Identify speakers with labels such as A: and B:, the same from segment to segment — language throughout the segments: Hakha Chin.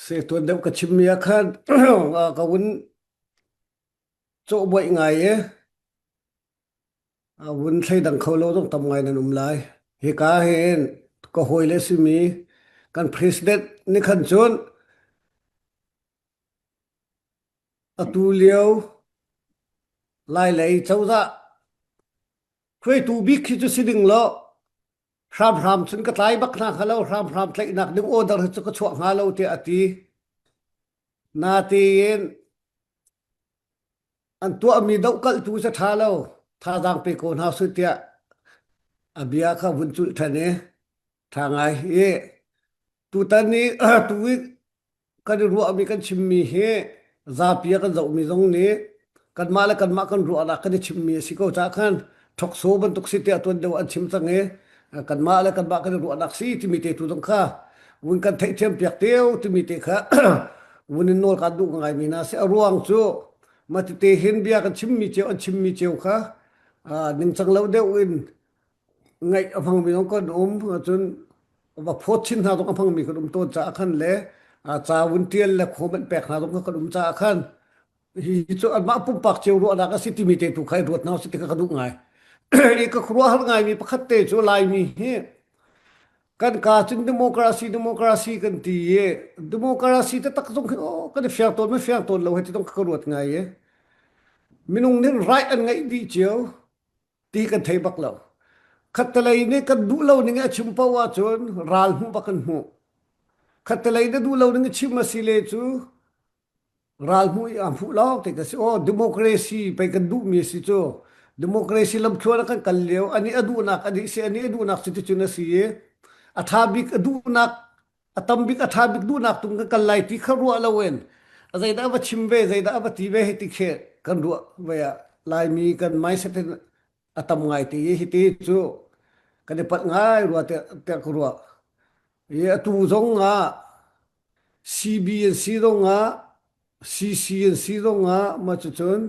A: Se tuan deuh ka chimmi ah khan ka vun cawhbuaih ngai i a vun thleidang kho lo zong tam ngai nan um lai. Hika hin ka hawile simi kan president nih khan cun atu lio Lailei cozah hruaitu bik khi cu si ding law hramhram cun ka tlai bak hna hnga lo hramhram tlaihnak ding order hi cu ka chuah hnga lo tiah a ti. Natein an tuahmi dohkalhtu cu ṭha lo thazaang pe ko hna sih tiah a bia kha vun culh ṭhan i ṭha ngai i tutan i tu i kan i ruahmi kan chimmi hi zapi a kan zohmi zong nih kanmah le kanmah kan ruahnak kan i chimmi a si ko caah khan thokso bantuk si tiah tuan deuh an chim cang i kanmah le kanmah kan i ruahnak si timi te tu zong kha vun kan theihthiam piak teo timi te kha vun in nawl kan duh ngaimi hna si a ruang cu matite hin bia kan chimmi cio an chimmi cio kha ningcang lo deuh in ngaih a hmangmi zong kan um cun va phawt chin hna zong a hmangmi kan um tawn caah khan le ca vun tial le comment pek hna zong kan um caah khan hi cu anmah pumpak cio ruahnak a si timi te tu kha i ruat hna usih ti kha ka duh ngai. I ka khuaruahhar ngaimi pakhat te cu Laimi hi kan ka cun democracy democracy kan ti i democracy taktak zong khi oh kan i fiang tawn ma fiang tawn lo he ti zong ka ruat ngai i minung nih right an ngeih dih cio ti kan thei bak lo. Khattelei nih kan duh lo ning a chim paoh ahcun ral hmuh bak kan hmuh. Khattelei na duh lo ning a chim a si le cu ral hmuh i aa hmuh lawng te ka si. Aw democracy pei kan duhmi a si cu. Democracy lamthluan ah kan kal lio ani a duhnak ani si ani a duhnak cu ticun a si i a tha bik a duhnak a tam bik a tha bik duhnak tung kan kal lai ti kha ruah loin a zeidah va chim ve zeidah va ti ve hi ti khi kan ruah ve ah Laimi kan mindset in a tam ngai ti i hiti cu kan i palh ngai rua tiah tiah ka ruah. I atu zong ah CB an si zong ah CC an si zong ah mah cucun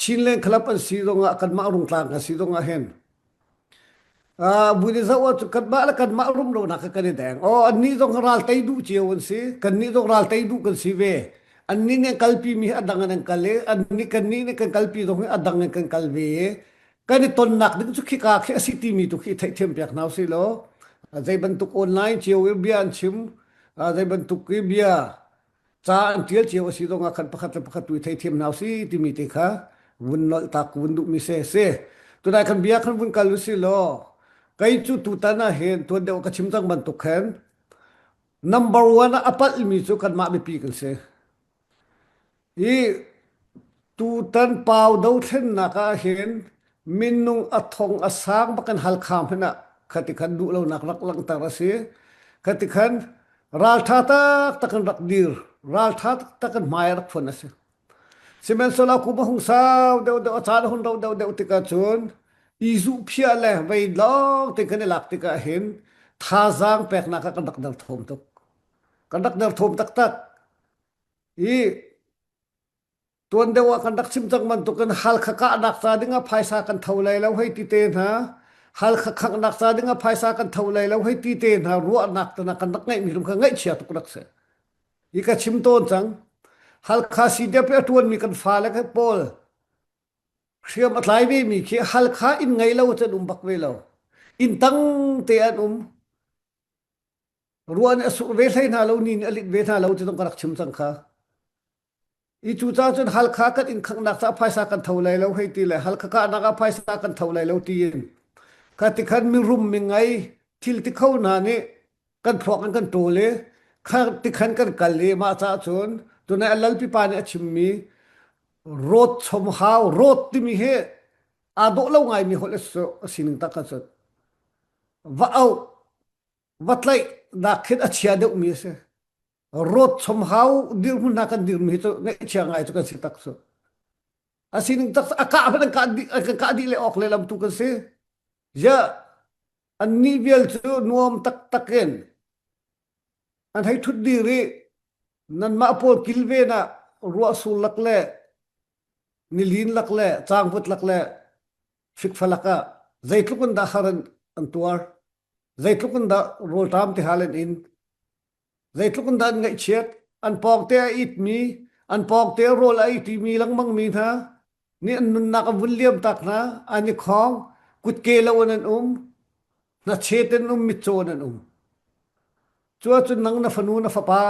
A: Chinland Club an si zong ah kanmah Rungtlang kan si zong ah hin Ah, bu nih zoh ahcun kanmah le kanmah rumronak kha kan i deng. Aw, annih zong ral tei duh cio an si. Kannih zong ral tei duh kan si ve. Annih nih an kalpi mi hi a dang in an kal i annih kannih nih kan kalpi zong hi a dang in kan kal ve i kan i tonnak ding cu khika khi a si timi tu khi i theihthiam piak hna usih law zei bantuk online cio i bia an chim, zei bantuk i bia ca an ṭial cio a si zongah khan pakhat le pakhat tu i theithiam hna usih timi te kha vun nolh tak vun duhmi se si. Tunai khan bia khan vun kal usih law kei cu tutan ah hin tuan deuh ka chim cang bantuk khan number one ah a palhmi cu kanmah mipi kan si. Hi tutan pau dothlennak ah hin minung a thong a sang bak in Halkha hmanh ah khati khan duh lonak rak langhter a si. Khati khan raltha taktak in rak dir, raltha taktak in hmai rak phuan a si. Sihmanhsehlaw kum a hung sau deuh deuh, a caan a hun rauh deuh deuh tikah cun i zuhphiah le vei lawng te kan i lak tikah hin thazaang peknak ah kan rak derthawm tuk. Kan rak derthawm taktak. I tuan deuh ah kan rak chim cang bantukin Halkha kahnak ca dingah phaisa kan tho lai lo hei ti te hna Halkha khanghnak ca dingah phaisa kan tho lai lo hei ti te hna ruahnak tana kan rak ngeihmi rum kha ngaihchia tuk rak si hi ka chim tawn cang Halkha CDF a ṭuanmi kan fale pawl hriam a tlai ve mi khi Halkha inn ngei lo cun um bak ve lo inn tang te an um Ruah nih a surh ve hlei hna lo, ni nih a linh ve hna lo ti zong ka rak chim cang kha. I cu ca cun Halkha kan inn khanghnak caah phaisa kan tho lai lo hei ti le Halkha kahnak ah phaisa kan tho lai lo tiin kha ti khan mirum mingei thil ti kho hna nih kan thluak in kan ṭawl i kha ti khan kan kal i mah caah cun tunai a lalpipa nih a chimmi rawt chom hau rawt timi hi aa dawh lo ngaimi holh a sining tak ah cun va auh va tlaihnak khin a chia deuhmi a si. Rawt chom hau dirhmun hna kan dirmi hi cu ngaihchia ngai cu kan si tak cu. A sining tak a kah hmanh an kah dih an kan kah dih le awk le lam tu kan si. Ya annih vial cu nuam taktak in an hei thut dir i nanmah pawl kilven ah ruahsur lak le nilin lak le cangvut lak le fikfa lak ah zeitluk in dah har an, an tuar. Zeitluk in dah rawlṭam tihal an in, zeitluk in dah an ngaihchiat. An pawngte a itmi, an pawngte rawl a itimi lengmangmi hna nih an nunnak an vun liam tak hna, an i khawng, kutke lo in an um, hnachet in um, mitcaw in an um. Cu ahcun nang na fanu na fapa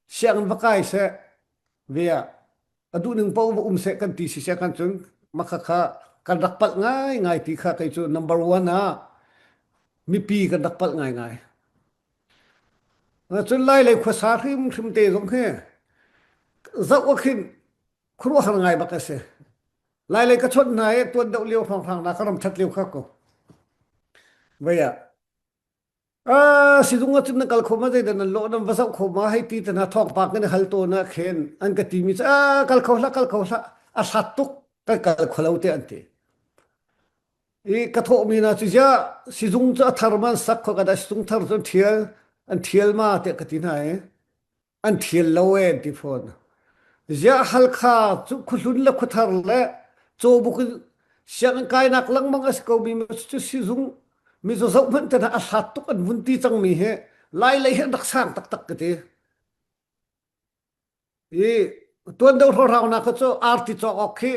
A: sianginn va kai seh, ve ah a duhning paoh va um seh kan ti si seh kan cun makha kha kan rak palh ngaingai ti kha kei cu number one ah mipi kan rak palh ngaingai. Cun lai lei khuasa hrimhrim te zong hi zoh ah khin khuaruahhar ngai bak a si. Lai lei ka chawnh hna i tuan deuh lio hrawnghrang na ka ram that lio kha ko. Vei ah Ah, sizung ah cun na kal kho ma zeidah nan lawh nan va zoh kho ma hei ti te hna thawngpang kan i hal tawn ah khin an ka timi cu ah kal kho hlah kal kho hlah a hlat tuk kan kal kho lo te an ti. I ka thawhmi hna cu ziah sizung cu a thar man sak kho ka dah sizung thar cu an thial an thial ma tiah ka ti hna i an thial lo e an ti fawn. Ziah Halkha cu khuahlun le khuathar le cawbuk in sianginn kainak lengmang a si ko mi cu sizung mizaw zoh hmanh te hna a hlat tuk an vun ti cangmi hi lai lei hi an rak sang taktak ka ti. I tuan deuh hrawhhraunak kha cu arti cawk awk khi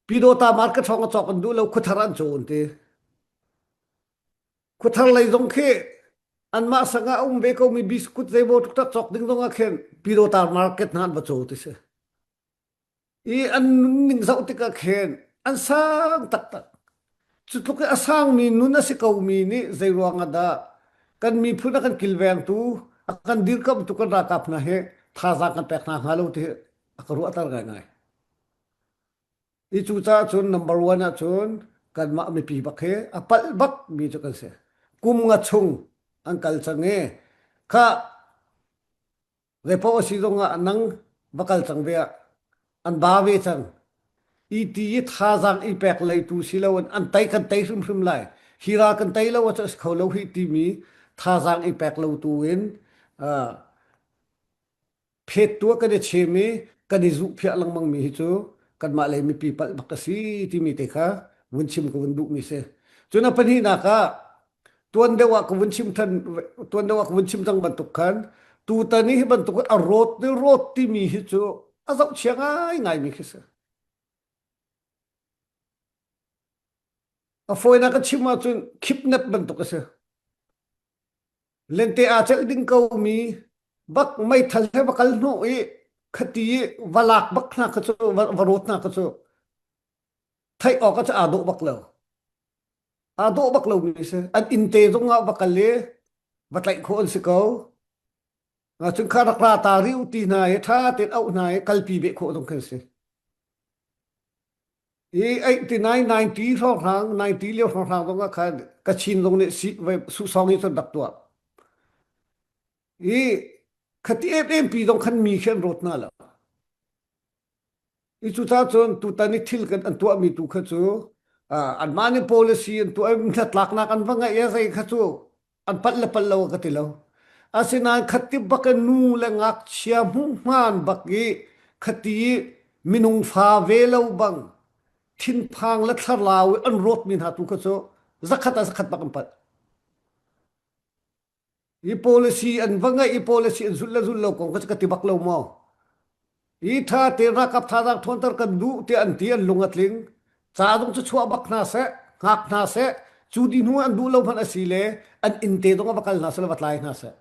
A: Pidawta market hrawng a cawk an duh lo khuathar an caw an ti. Khuathar lei zong khi anmah sang ah a um ve komi biscuit zeimaw tuktak cawk ding zong ah khin Pyidawta market hna an va caw ti si. I an nunning zoh tikah khin an sang taktak. Cu tluk i a sangmi nun a si komi nih zeiruang ah dah kan miphun a kan kilvengtu, a kan dirkamhtu kan ralkap hna hi thazaang kan pek hna hnga lo ti hi a ka ruahter ngaingai. I cucaah cun number one ahcun kanmah mipi bak hi a palh bak mi cu kan si. Kum nga chung an kal cang i kha zeipaoh a si zong ah nang va kal cang ve ah an ba ve cang. I ti i thazaang i pek leitu si loin an tei kan tei hrimhrim lai. Hi ral kan tei lo ahcun a si kho lo hi timi thazaang i pek lo tu in uh, phet tuah kan i chem i kan i zuhphiah lengmang mi hi cu kanmah lei mipi palh bak a si timi te kha vun chim ka vun duhmi si. Cun a pahnihnak ah tuan deuh ah ka vun chim than tuan deuh ah ka vun chim cang bantuk khan tutan i hi bantuk a rawt ni rawt timi hi cu a zohchia ngaingai mi khi si. A fawinak ka chim ahcun khipnep bantuk a si. Lente aa celh ding ko mi bak meithal he va kal hnawh i khati i va lak bak hna kha cu va rawt hna kha cu theih awk ah cu aa dawh bak lo. Aa dawh bak lo mi si. An inn te zong ah va kal i va tlaih khawh an si ko. Cun kha rak ra ta riu ti hna i ṭha tein auh hna i kalpi beh khawh zong khan si. I 89 90 hrawnghrang 90 lio hrawnghrang zong ah khan Kachin zong nih si suhsawng hi cun rak tuah. I khati em em pi zong khan mi khi an rawt hna lo. I cucaah cun tutan i thil kan an tuahmi tu kha cu anmah nih policy an tuah i hnatlaknak an va ngeih i zei kha cu an palh le palh lo ka ti lo. Asinain khati bak in nu le ngakchia hmuhhmaan bak i khati i minung fa ve lo bang thinphang le thlarau i an rawtmi hna tu kha cu zakhat ah zakhat bak an palh. Hi policy an va ngeih i policy an zulh le zulh lo kong kha cu ka ti bak lo maw? Hi ṭha tein ralkap thazaang ṭhawnter kan duh tiah an ti an lung a tling. Ca zong cu chuah bak hna seh, hngak hna seh, cu dih hnu an duh lo hmanh a si le an inn te zong ah va kal hna seh le va tlai hna seh.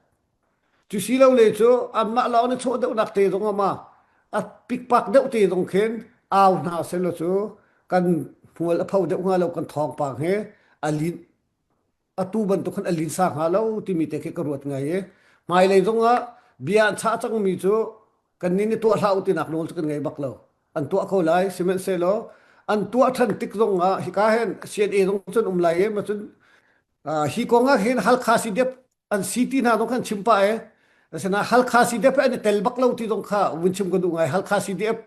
A: Cu si lo le cu anmah lawng nih chawh deuhnak te zong ah ma a pikpak deuh te zong khin au hna seh law cu kan hmual a pho deuh hnga lo kan thawngpang he a lin atu bantuk khan a linsa hnga lo timi te khi ka ruat ngai i hmailei zong ah bia an chah cangmi cu kannih nih tuah hlah u tinak nawl cu kan ngei bak lo an tuah ko lai sihmanhsehlaw an tuah ṭhan tik zong ah hika hin CNA zong cun um lai i ma cun hi kong ah hin Halkha CDF an si ti hna zong khan chim pah e asinain Halkha CDF an i tel bak lo ti zong kha vun chim ka duh ngai Halkha CDF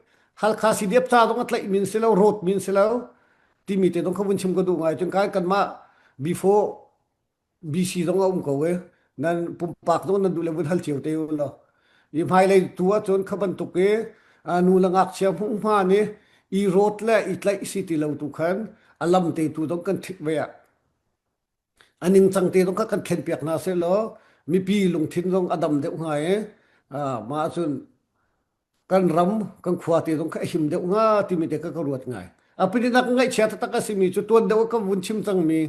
A: Halkha CDF ca zong a tlaih min si lo rawt min si lo timi te zong kha vun chim ka duh ngai cun kai kanmah before BC zong a um ko e nan pumpak zong nan duh le vun hal cio te u law i hmailei tu ahcun kha bantuk i nu le ngakchia hmuhma nih i rawt le i tlaih si ti lo tu khan a lam te tu zong kan thik ve ah a ningcang te zong kha kan thlenpiak hna seh law mipi lungthin zong a dam deuh hnga i. Mah cun kan ram kan khua te zong kha a him deuh hnga timi te kha ka ruat ngai. A pininak ngaihchia taktak a simi cu tuan deuh ka vun chim cangmi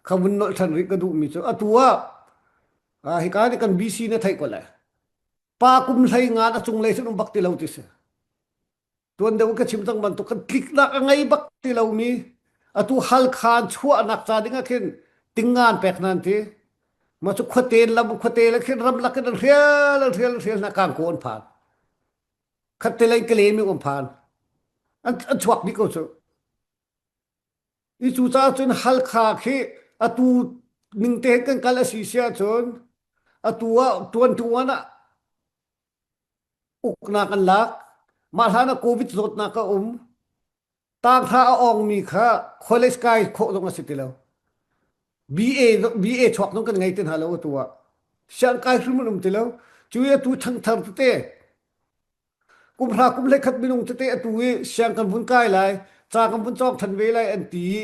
A: kha vun nolh ṭhan rih ka duhmi cu atu ah hika nih kan BC na theih ko lai. Pa kum hlei ngan a cunglei cun um bak ti lo ti si. Tuan deuh ka chim cang bantuk kan tliknak a ngei bak ti lomi atu Halkha chuahnak ca ding ah khin tingngan pek hna an ti. Mah cu khuate lam khuate le khin ramlak in an hrial an hrial an hrial hna kangkaw an phan. Khatte lei kale mi an phan. An, an chuak dih ko cu. I cu caah cun Halkha khi atu ning te kan kal a si si ahcun atu ah tuan tuan ah uknak an lak. Mah hlan ah COVID zawtnak a um. Tanghra a awngmi kha college kai khawh zong a si ti lo. BA, BA chuak zong kan ngei ti hna lo atu ah. Siang kai hrim an um ti lo. Cu i atu ṭhangthar tete kum hra kum hlei khat minung tete atu i siang kan vun kai lai, ca kan vun cawng ṭhan ve lai an ti i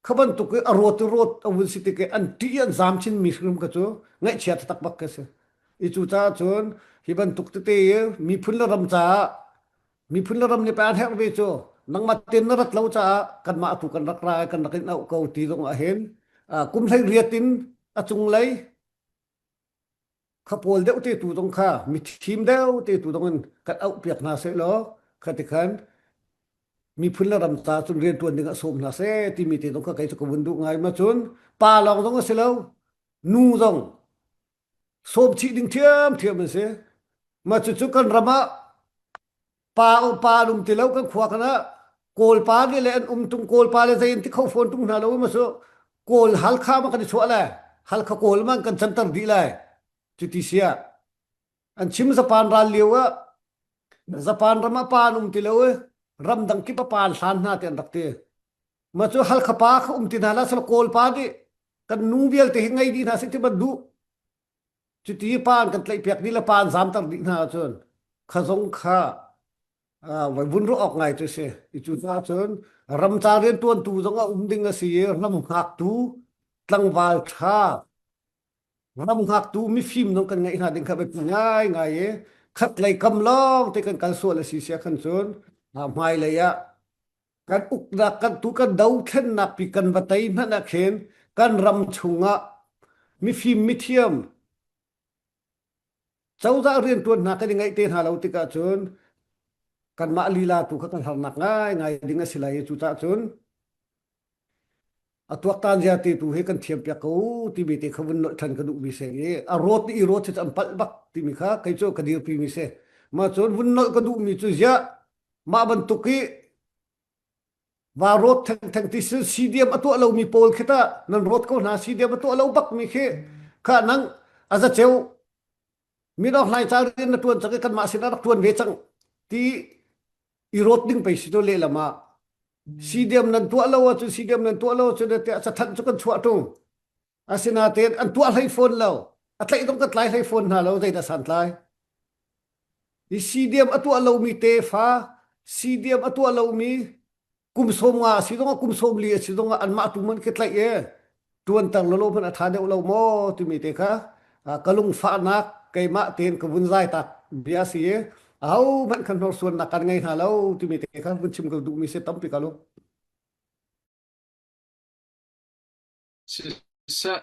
A: kha bantuk i a rawt i rawt a vun si tik i an ṭih i an zaam chinmi hrim kha cu ngaihchia taktak bak ka si. I cucaah cun hi bantuk tete i miphun le ram caah miphun le ram nih pei an herh ve cu nangmah tein na rat lo caah kanmah atu kan rak ra i kan rak in auh ko ti zong ah hin kum hlei riat in a cunglei kha pawl deuh te tu zong kha mithim deuh te tu zong in kan auh piak hna seh law kha ti khan miphun le ram ca cun rianṭuan ding ah sawm hna seh timi te zong kha kei cu ka vun duh ngai ma cun pa lawng zong a si lo nu zong sawm chih ding ṭhiamṭhiam an si mah cucu kan ram ah pa pa an um ti lo kan khua kan ah kawl pa nih le an um tung kawl pa le zei an ti kho fawn tung hna lo ma su kawl halkha ma kan i chuah lai halkha kawl ma kan canter dih lai cuti sia an chim Japan ral lio ah Japan ram ah pa an um ti lo i ramdang kip ah pa an hlan hna ti an rak ti ma cu halkha pa kha um ti hna la sal kawl pa nih kan nu vialte hi ngei dih hna sih ti ban duh cuti pa an kan tlaih piak dih le pa an zamter dih hna ahcun kha zong kha voi vun ruah awk ngai cu si i cu caah cun ramca riantuantu zong a um ding a si i ram hngaktu tlangval ṭha ram hngaktu mifim zong kan ngeih hna ding kha biapi ngaingai i khat lei kam lawng te kan kal sual a si sia khan cun hmailei ah kan uknak kan tu kan dothlennak pi kan va tei hmanh ah khin kan ram chungah mifim mithiam cozah riantuan hna kan i ngaih te hna lo tikah cun kanmah lila tu kha kan harnak ngaingai ding a si lai i cucaah cun a tuaktan zia te tu hi kan thiam piak ko timi te kha vun nolh than ka duhmi si i a rawt i rawt hi an palh bak timi kha kei cu ka dirpi mi si mah cun vun nolh ka duhmi cu ziah mah bantuk i va rawt thengtheng ti si CDM a tuah lomi pawl khi ta nan rawt ko hna CDM a tuah lo bak mi khi kha nang a za ceu midok hlai ca rian na tuan cang i kanmah sin ah rak tuan ve cang ti i rawt ding pei si to lehlam ah CDM nan tuah lo ahcun CDM nan tuah lo ahcun tiah cathanh cu kan chuah ṭung asinain an tuah hlei fawn lo a tlaih zong kan tlai hlei fawn hna lo zeidah santlai Hi CDM a tuah lomi tefa, CDM a tuah lomi kum sawm nga a si zongah kum sawm li a si zongah anmah tu man khi tlaih i ṭuanter lolo hmanh a ṭha deuh lo maw timi te kha ka lungfahnak keimah tein ka vun zai tak bia si i ahohmanh khan hnorsuannak kan ngei hna lo timi te kha vun chim ka duhmi si tampi ka lu.
B: Siseh,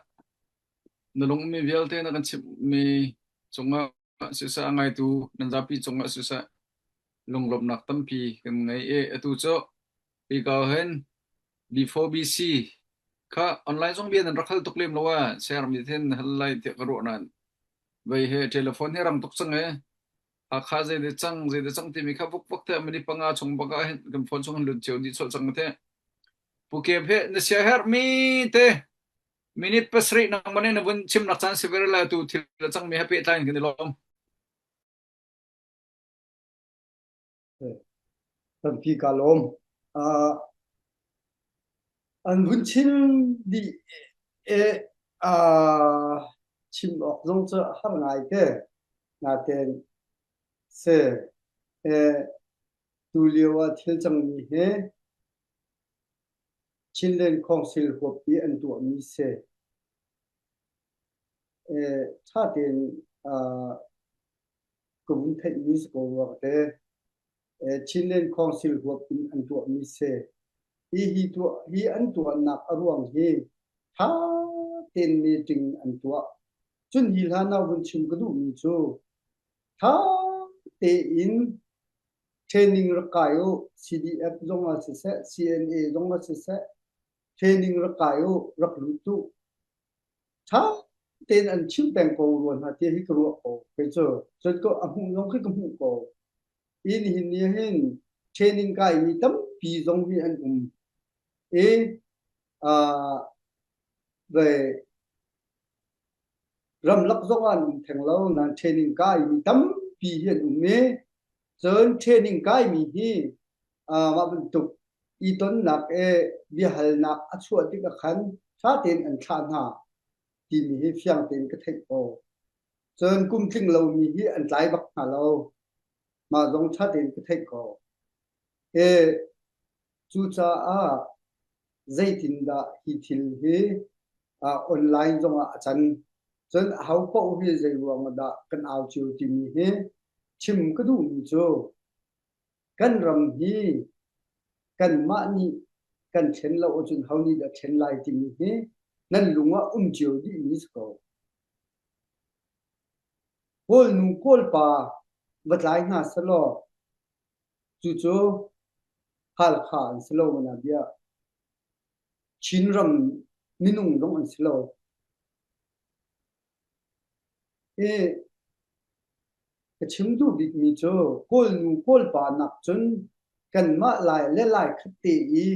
B: na lungmi vialte na kan chimhmi cungah siseh, a ngaitu nan zapi cungah siseh, lunglawmhnak tampi kan ngei i atu cu hika hin B4BC kha online zong bia nan rak hal tuk lem lo ah share mi then hal lai tiah ka ruah nain vei he telephone hi rang tuk cang e Hakha zei de cang zei de cang timi kha vuk vak te minute panga chung bak ah hin kan phone chung hin lut cio dih chol cang te Pu Kep he na sia herh mi te minute pasarih nang mane na vun chim nak caan si ver la tu thil a cang mi he pehtlai in kan i lawm.
C: Tampi ka lawm. Uh, an vun chim dih e uh, chim awk zong cu har ngai te. Natein se e tu lio ah thil cangmi hi Chinland Council huap i an tuahmi si. Ṭha tein. ka vun theihmi si ko rua ka te. Chinland Council huap in an tuahmi si. Hi hi tuah hi an tuahnak a ruang hi ṭha tein meeting an tuah. Cun hi hlan ah vun chim ka duhmi cu ṭha tein training rak kai u. CDF zong ah siseh, CNA zong ah siseh, training rak kai u, rak lut u. Ṭha tein an chim peng ko rua hna ti hi ka ruah ko. Kei cu cun ko a hmuh zong khi ka hmuh ko. Hi nihin ni hin training kaimi tampi zong hi an um i uh, ve ramlak zong ah an um theng lo nain training kaimi tampi hi an um i cun training kaimi hi uh, mah bantuk i tonnak e biahalnak a chuah tik ah khan ṭha tein an thlah hna timi hi fiang tein ka theih ko. Cun kum tling lomi hi an tlai bak hna lo. Mah zong ṭha tein ka theih ko. E, cucaah zeitindah hi thil hi uh, online zongah a can. Cun aho paoh hi zei ruang ah dah kan au cio timi hi chim ka duhmi cu kan ram hi kanmah nih kan thlen lo ahcun ho nih dah thlen lai timi hi nan lung ah um cio dihmi si ko. Kawlnu Kawlpa va tlai hna selaw cucu Halkha an si lo mana bia. Chinram minung zong an si lo. I ka chim duh bikmi cu Kawlnu Kawlpa nak cun kanmah Lai le Lai khat te i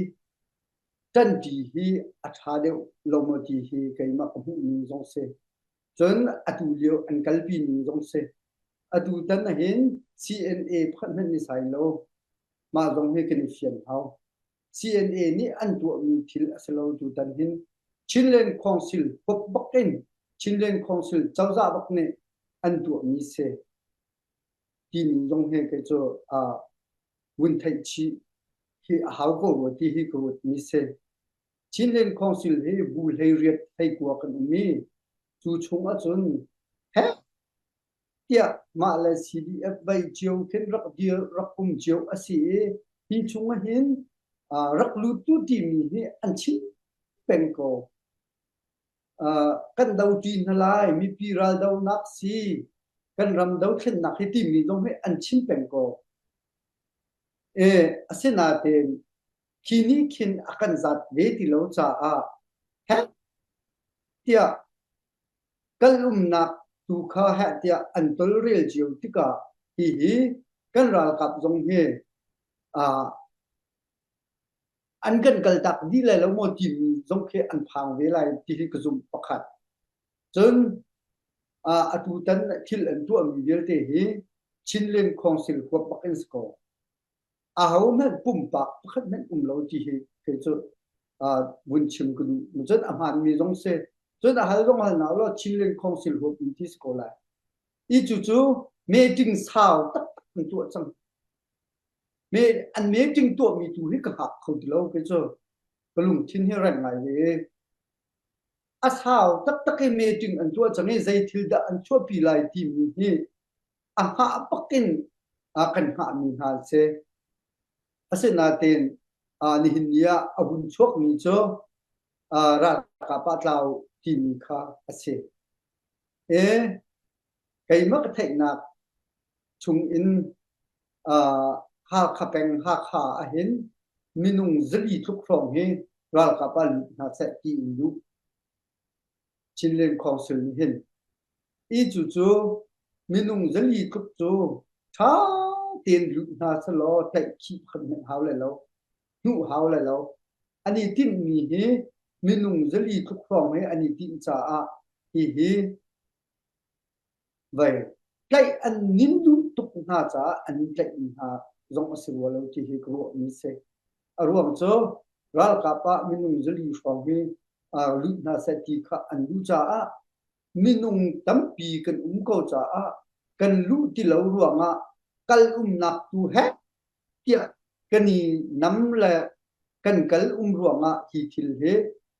C: ṭanṭi hi a ṭha deuh lo maw ti hi keimah ka hmuh ning zong si. Cun atu lio an kalpi ning zong si. Atu tan ahhin CNA pakhat hmanh ni sai lo. Mah zong hi kan i fian hau. CNA nih an tuahmi thil a si lo tutan hin Chinland Council huap bak in Chinland Council cozah bak nih an tuahmi si timi zong hi kei cu uh, vun theih chih hi a hau ko rua ti hi ka ruatmi si. Chinland Council hi bu 18 hleikua kan um i cu chung ahcun heh tiah mah le CDF vai cio khin rak dir rak um cio a si i hi chung ahhin uh, rak lut tu timi hi an chim peng ko. Uh, kan do ṭi hna lai mipi raldonak si kan ram dothlennak hi timi zong hi an chim peng ko. E, asinain khi nih khin a kan zat ve ti lo caah heh tiah kal umnak tu kha heh tiah an tolrel cio tikah hihi kan ralkap zong hi uh, an kan kaltak dih lai lo maw timi zong khi an phang ve lai ti hi ka zumh pakhat. Cun uh, atu tan thil an tuahmi vialte hi Chinland Council huap bak in si ko. Ahohmanh pumpak pakhat hmanh um lo ti hi kei cu uh, vun chim ka duh. Cun a hmaanmi zong si. Cun a hal zong hal na law Chinland Council huap in ti si ko lai. I cu cu meeting sau taktak an tuah cang. Me an meeting tuahmi tu hi ka hngak kho ti lo kei cu. Ka lungthin hi reng ngai ve. A sau taktak i meeting an tuah cang i zei thil dah an chuahpi lai timi hi a hngah bak in kan hngahmi hna a si. Asinain nihin ni ah a hun chuakmi cu ralkap ah tlau timi kha a si. E, keimah ka theihnak chung in Hakha peng Hakha ahhin minung 400 tluk hrawng hi ralkap ah lut hna seh ti in duh. Chinland Council nih hin I cucu minung 400 tluk cu ṭha tein lut hna selaw tlaihkhih pakhat hmanh hau lai lo, hnuh hau lai lo. An i tinhmi hi minung 400 tluk hrawng hi an i tinh caah hihi vei tlaih an nin duh tuk hna caah an in tlaihmi hna zong a si rua lo ti hi ka ruahmi a si. A ruang cu ralkap ah minung 400 hrawng hi lut hna seh ti kha an duh caah minung tampi kan um ko caah kan luh ti lo ruangah kal umnak tu he tiah kan i nam le kan kal um ruangah hi thil hi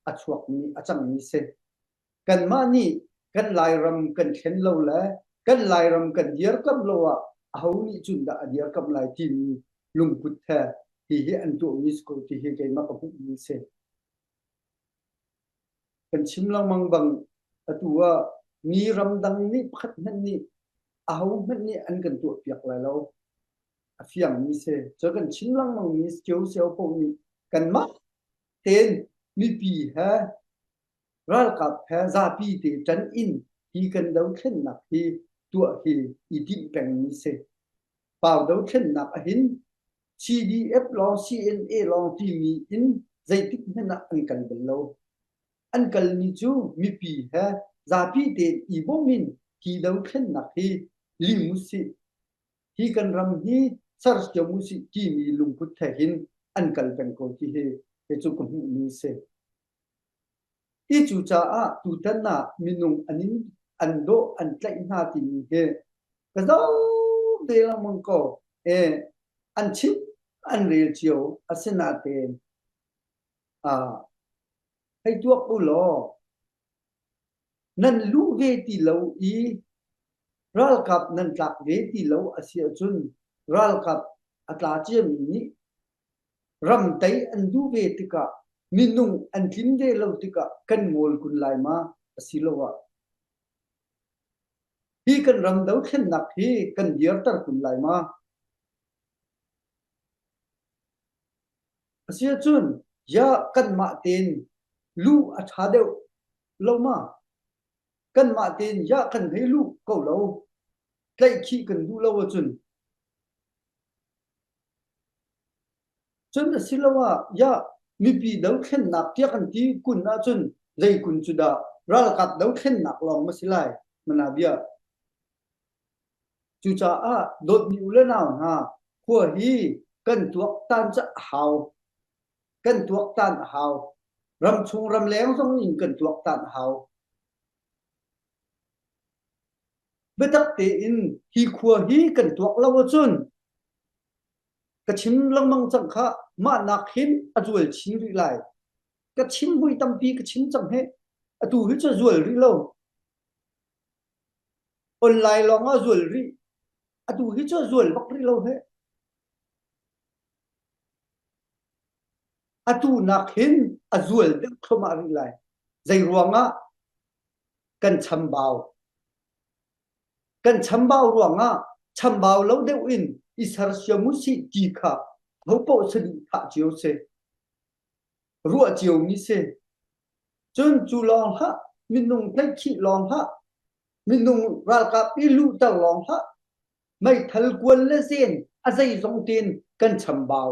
C: a chuakmi a cangmi si. Kanmah nih kan Lairam kan thlen lo le. Kan Lairam kan dirkamh lo ah aho nih cun dah a dirkamh lai timi lungput he hihi an tuahmi si ko ti hi keimah ka hmuhmi si. Kan chim lengmang bang atu ah mi ramdang nih pakhat hmanh nih aho hmanh nih an kan tuahpiak lai lo. A fiangmi si. Cu kan chim lengmangmi cio cio paoh nih kanmah tein mipi he ralkap he zapi te ṭan in hi kan dothlennak hi tuah hi i timh pengmi si. Pau dothlennak ahhin CDF lawng CNA lawng timi in zeitik hmanh ah an kal bal lo. An kalmi cu mipi he zapi tein i bawm in hi dothlennak hi lim usih. Hi kan ram hi sersiam usih timi lungput he hin an kal peng ko ti hi kei cu ka hmuhmi si. Hi cucaah tutan ah minung an in an dawh an tlaih hna timi hi ka zoh ve lengmang ko. E, an chim an rel cio asinain ah hei tuak u law nan luh ve ti lo i ralkap nan tlak ve ti lo a si ahcun ralkap a tla ciami nih Ram tei an duh ve tikah minung an tlin ve lo tikah kan ngawl kun lai ma asiloah hi kan ram dothlennak hi kan dirter kun lai ma? Asiahcun ya kanmah tein luh a ṭha deuh lo ma? Kanmah tein ya kan hei luh ko lo. Tlaihkhih kan duh lo ahcun Cun asiloah yah mipi dothlennak tiah kan ti kun ahcun zei kun cu dah ralkap dothlennak lawng ma si lai mana bia. Cucaah dawtmi u le nau hna khua hi kan tuaktan ca a hau. Kan tuaktan a hau. Ramchung ramleng zong in kan tuaktan a hau. Biatak tein hi khua hi kan tuak lo ahcun ka chim lengmang cang kha mah nak hin a zual chin rih lai. Ka chim vui tampi ka chim cang he atu hi cu zual rih lo. Online lawng ah zual rih. Atu hi cu zual bak rih lo he. Atu nak hin a zual deuh thluahmah rih lai. Zei ruangah kan chambau. Kan chambau ruangah chambau lo deuh in i sersiam usih ti kha hopaoh saduhthah cio si. Ruah ciomi si. Cun cu lawng hlah, minung tlaihkhih lawng hlah, minung ralkap i luhter lawng hlah, meithal kuan le zen a zeizong tein kan chambau.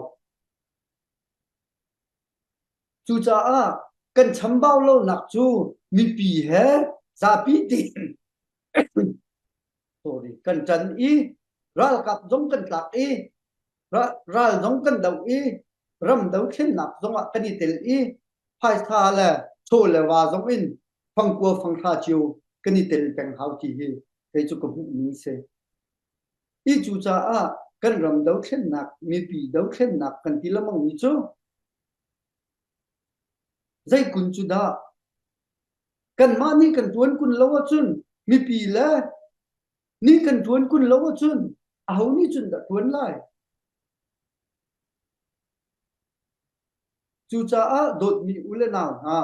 C: Cucaah kan chambau lonak cu mipi he zapi tein sorry kan ṭan i ralkap zong kan tlak i ral zong kan doh i ram dothlennak zong ah kan i tel i phaisa le chaw le va zong in fangkua fanghra cio kan i tel peng hau ti hi kei cu ka hmuh ning si. Hi cucaah kan ram dothlennak mipi dothlennak kan ti lengmang mi cu zei kun cu dah kanmah nih kan ṭuan kun lo ahcun mipi le nih kan ṭuan kun lo ahcun aho nih cun dah ṭuan lai? Cucaah dawtmi u le nau hna,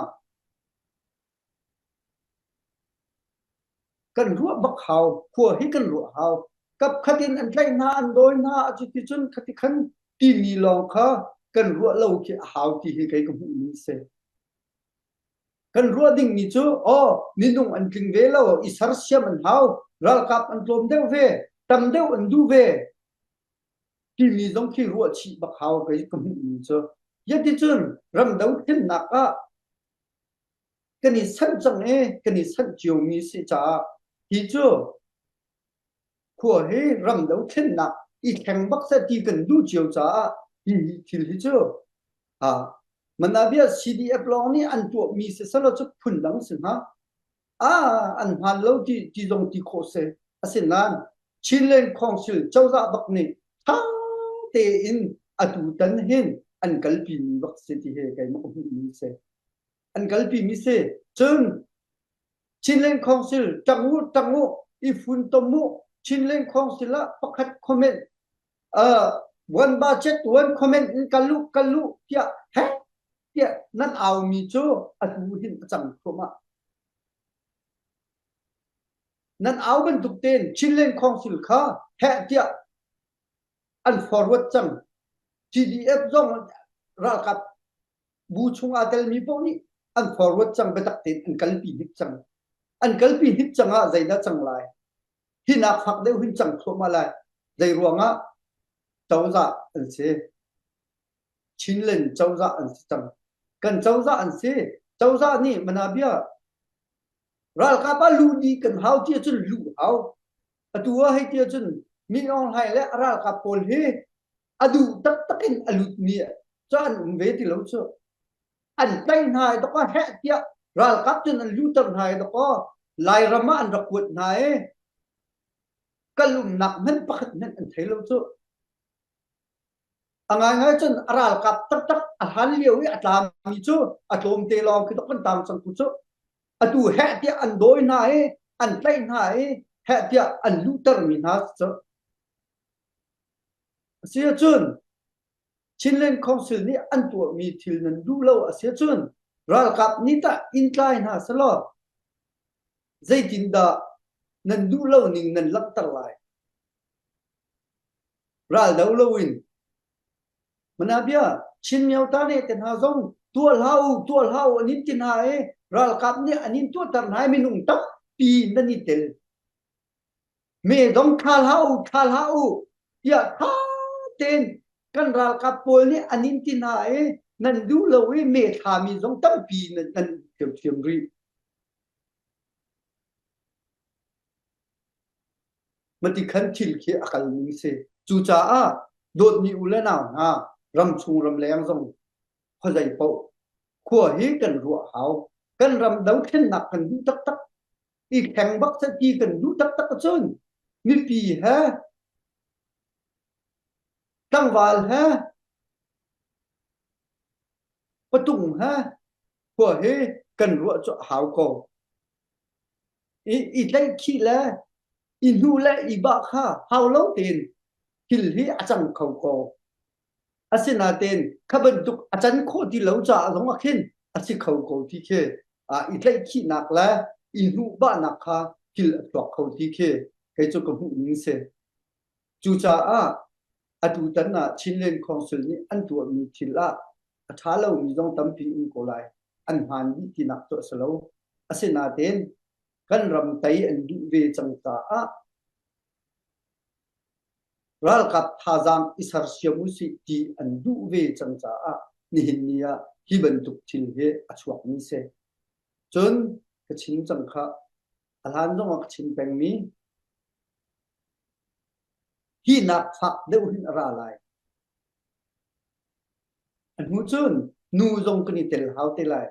C: Kan ruah bak hau. Khua hi kan ruah hau. Kapkhat in an tlaih hna, an dawi hna, cuticun khati khan timi lawng kha kan ruah lo khi a hau ti hi kei ka hmuh ning si. Kan ruah dingmi cu, aw, minung an tling ve lo, i sersiam an hau, ralkap an tlawm deuh ve, tam deuh an duh ve, timi zong khi ruah chih bak hau kei ka hmuh ning cu. Yaticun ram dothlennak ah kan i sanh cang i kan i sanh ciomi si caah hi cu khua hi ram dothlennak i thleng bak seh ti kan duh cio caah hi thil hi cu Manabia CDF lawng nih an tuahmi si selaw cu phundang si hnga. Ah, an hmaan lo ti ti zong ti khawh si. Asinain Chinland Council cozah bak nih ṭha tein atu tan hin an kalpimi bak si ti hi keimah ka hmuhmi si. An kalpimi si. Cun Chinland Council ṭang u ṭang u. I funtom u. Chinland Council ah pakhat comment uh, one budget one comment in kal u kal u tiah he tiah nan aumi cu atu hin a cang thluahmah. Nan au bantuk tein Chinland Council kha heh tiah an forward cang. CDF zong ralkap bu chung aa telmi paoh nih an forward cang biatak tein an kalpi hnik cang. An kalpi hnik cang ah zeidah cang lai? Hi nak fak deuh hin cang thluahmah lai. Zei ruangah cozah an si. Chinland cozah an si cang. Kan cozah an si. Cozah nih manabia ralkap ah luh dih kan hau ti ahcun luh hau. Atu ah hei ti ahcun Min Aung Hlaing le a ralkap pawl hi a duh taktak in a lutmi cu an um ve ti lo cu. An tlaih hna i dawkaw heh tiah ralkap cun an luhter hna i dawkaw Lairam ah an rak kuat hna i kal umnak hmanh pakhat hmanh an thei lo cu. A ngaingai cun a ralkap taktak a hlan lio i a tlami cu a tlawmte lawng khi dok kan tang cang tu cu. Atu heh tiah an dawi hna i an tlaih hna i heh tiah an luhtermi hna cu. A si ahcun Chinland Council nih an tuahmi thil nan duh lo a si ahcun ralkap nih tah inn tlai hna selaw zeitindah nan duh lo ning nan langhter lai? Raldo loin Manabia Chin Myota ne te hna zong tuah hlah u tuah hlah u an in ti hna i ralkap nih an in tuahter hna i minung tampi nan i tel. Me zong thla hlah u thla hlah u tiah tha tein kan ralkap pawl nih an in ti hna i nan duh lo i me thlami zong tampi nan nan thiamthiam rih. Mati khan thil khi a kal ning si. Cucaah dawtmi u le nau hna ramchung ramleng zong khuazei paoh khua hi kan ruah hau. Kan ram dothlennak kan duh taktak i thleng bak seh ti kan duh taktak ahcun mipi he tlangval he patung he khua hi kan ruah cu a hau ko. I, i tlaihkhih le i hnuh le i bah kha hau lo tein thil hi a cang kho ko. Asinain kha bantuk a can khawh ti lo caah zong ah khin a si kho ko ti khi i tlaihkhihnak le i hnuhbahnak kha thil a chuak kho ti khi kei cu ka hmuh ning si. Cucaah atutan ah Chinland Council nih an tuahmi thil ah a ṭha lomi zong tampi um ko lai. An hmaan dih tinak cu a si lo. Asinain kan ram tei an duh ve cang caah ralkap thazaang i sersiam usih ti an duh ve cang caah nihin ni ah hi bantuk thil hi a chuakmi si. Cun ka chim cang khah. A hlan zong ah ka chim pengmi hi nak fak deuh hin a ra lai. A hnu cun nu zong kan i tel hau te lai.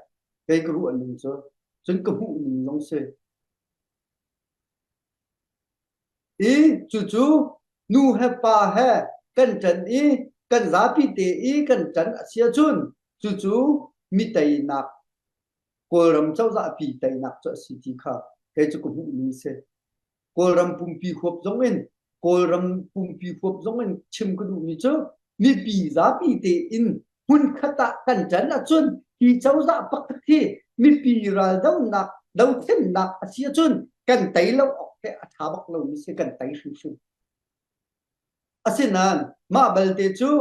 C: Kei ka ruah ning cu. Cun ka hmuh ning zong si. I cucu nu he pa he kan ṭan i kan zapi te i kan ṭan a si ahcun cucu mi teinak Kawlram cozah pi teinak cu a si ti kha kei cu ka hmuh ning si. Kawlram pumpi huap zong in Kawlram pumpi huap zong in chim ka duhmi cu mipi zapi tein hmunkhat ah kan ṭan ahcun hi cozah pakhat hi mipi raldohnak dothlennak a si ahcun kan tei lo awk he a ṭha bak lomi si kan tei hrimhrim. Asinain mah balte cu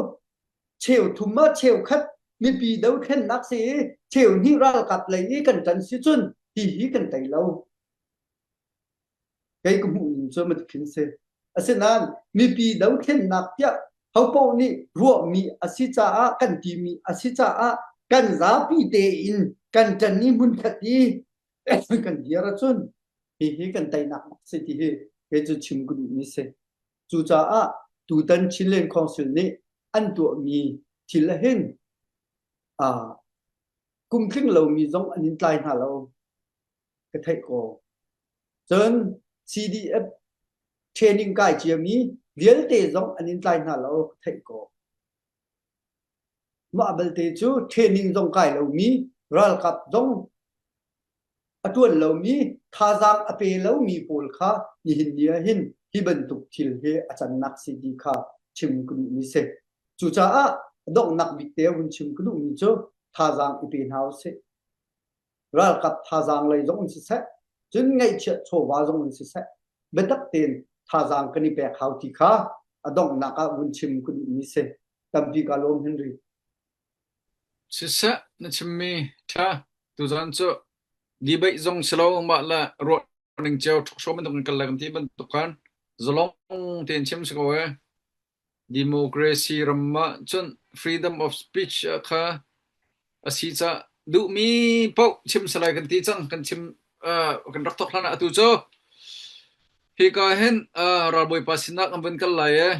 C: cheu thum ah cheukhat mipi dothlennak si i cheu hnih ralkap lei i kan ṭan si cun hi hi kan tei lo. Kei ka hmuh ning cu matikhin si. Asinain mipi dothlennak tiah hopaoh nih ruahmi a si caah kan timi a si caah kan zapi tein kan ṭan i hmunkhat i kan dir ahcun hihi kan teinak bak si ti hi kei cu chim ka duhmi si. Cucaah tutan Chinland Council nih an tuahmi thil ahhin uh, kum tling lomi zong an in tlai hna lo. Ka theih ko. Cun CDF training kai ciami vialte zong an in tlai hna lo ka theih ko. Mah balte cu training zong kai lomi ralkap zong a ṭuan lomi. Thazaang a pe lomi pawl kha nihin ni ah hin hi bantuk thil hi a cannak si ti kha chim ka duhmi si. Cucaah donghnak bik te vun chim ka duhmi cu thazaang i pe hna usih. Ralkap thazaang lei zong in siseh, cun ngaihchiat chawva zong in siseh, biatak tein thazaang kan i pek hau ti kha a donghnak ah vun chim ka duhmi si. Tampi ka lawm Henry.
B: Siseh, na chimmi ṭha. Tuzaan cu debate zong si lo mah le ruah ning cio ṭhawkshaw bantuk in kal le kan ti bantuk khan zalong tein chim si ko ee. Democracy ram ah cun freedom of speech kha a si cah duhmi paoh chim si lai kan ti cang kan chim kan rak thawk hlan ah atu cu hika hin ralbawipa sinah kan vun kal lai ee.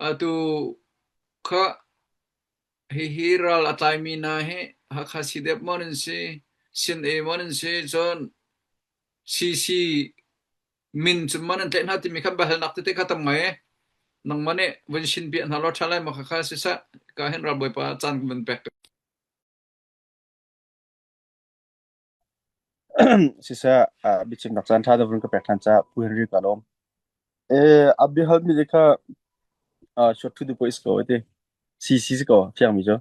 B: Atu kha hihi ral a tlaimi hna hi Hakha CDF maw nan si, CNA maw nan si, cun CC min cun maw nan tlaih hna timi kha biahalnak tete kha tam ngai. Nangmah nih vun shin piah hna law ṭha lai maw khakha siseh, ka hin ralbawipa caan kan vun pek.
D: Siseh, biachimnak caan ṭha deuh vun ka pek ṭhan caah Pu Henry ka lawm. Eh, a biahalmi te kha short to the point si ko te. CC si ko, fiangmi cu.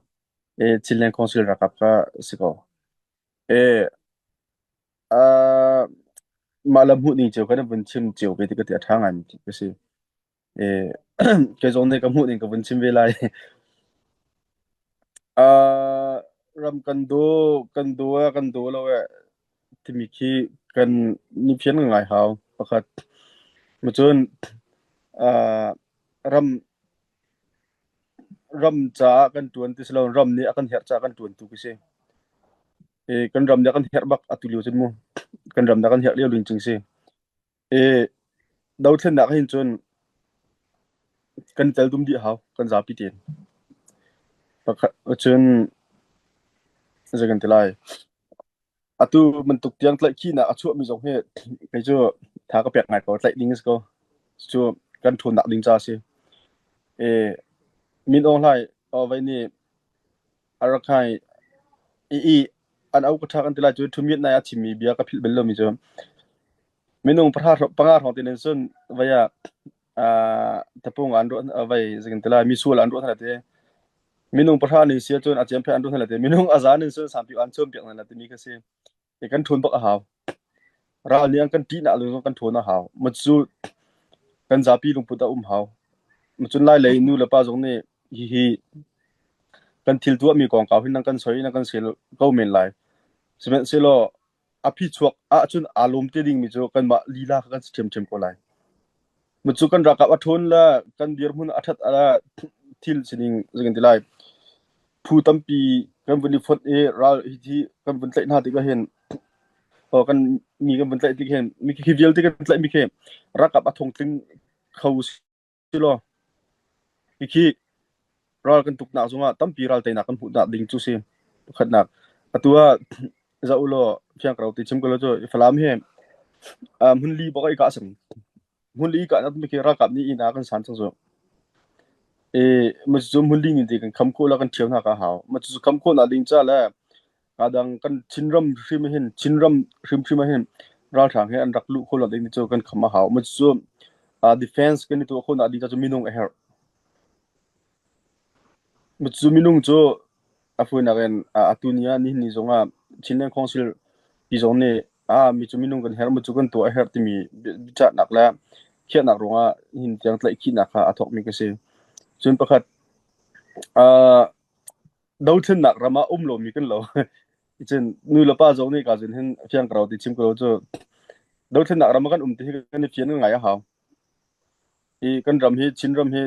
D: Eh, Chinland Council ralkap kha si ko. Eh, mah lam hmuh ning cio kan vun chim cio ve ti ka ti a ṭha ngai mi ka si. Eh, kei zong nih ka hmuh ning ka vun chim ve lai. Uh, ram kan daw, kan daw eh, kan daw lo eh, timi khi kan ni phian ngai hau pakhat. Macun, uh, ram ram caah kan ṭuan ti si lo, ram nih a kan herh caah kan ṭuan tu khi si. E, kan ram nih a kan herh bak atu lio cun mu. Kan ram nih a kan herh lio lingcing si. E, dothlennak hin cun kan tel dum dih hau, kan zapi tein. Pakhat cun zei kan ti lai. Atu bantuk tiang tlaihkhihnak a chuahmi zong hi kei cu tha ka pek ngai ko. Tlaih ding a si ko. Cu kan ṭhawnnak ding ca a si. E, Min Aung Hlaing vai nih a rak hai i i an au ka ṭha kan ti lai cu ṭhumiat nai a chimmi bia ka philh bal lomi cu minung pahra panga hrawng ti nin cun vai ah tapung an ruah vai zeitin ti lai misual an ruah hna te minung pahra ning si ahcun a ciam phe an ruah hna te minung a za ning cun sampi an chum piak hna timi kha si e kan ṭhawn bak a hau ral nih an kan ṭihnak lu kan ṭhawn a hau ma cu kan zapi lungput a um hau ma cun lai lei nu le pa zong nih hihi kan thil tuahmi kongkau hin nan kan soi nan kan sel ko men lai sihmanhsehlaw a phichuak ahcun aa lawm te dingmi cu kanmah lila kha kan si ṭhiamṭhiam ko lai. Cu kan ralkap a ṭhawn le kan dirhmun a ṭhat le thil sining zei kan ti lai. Phu tampi kan vun i fonh i ral hi kan vun tlaih hna tikah hin kan mi kan vun tlaih tik hin mi khi vialte kan tlaih mi khi ralkap a thong tling kho si law hikhi ral kan tuknak zongah tampi ral teinak kan hmuhnak ding cu si. Pakhatnak atu ah zoh ulaw fiang ko ti chim ko lo cu Falam hi hmun li bak i kah sam hmun li kah nak khi ralkap nih inn ah kan san cang cu. E ma cu hmun li ni ti kan kham khawh la kan ṭhiam hna ka hau. Ma cu kham khawh nak ding ca le Kadang kan Chinram hrim hin Chinram hrimhrim ah hin ralhrang hi an rak luh khawh lo ding cu kan kham a hau. Ma cu defense kan i tuah khawh nak ding cu minung a herh. Ma cu minung cu a fuinak in atu ni ah nihin ni zong ah Chinland Council ti zong nih a mi cu minung kan herh ma cu kan tuah a herh timi biachahnak le khiahnak ruangah hin tiang tlaihkhihnak kha a thawkmi ka si. Cun pakhat dothlennak ram ah um lomi kan lo. Cun nu le pa zong nih ka zun hin fiang ko ti chim ko cu dothlennak ram ah kan um ti hi kan i fian ngai a hau. I kan ram hi Chin ram hi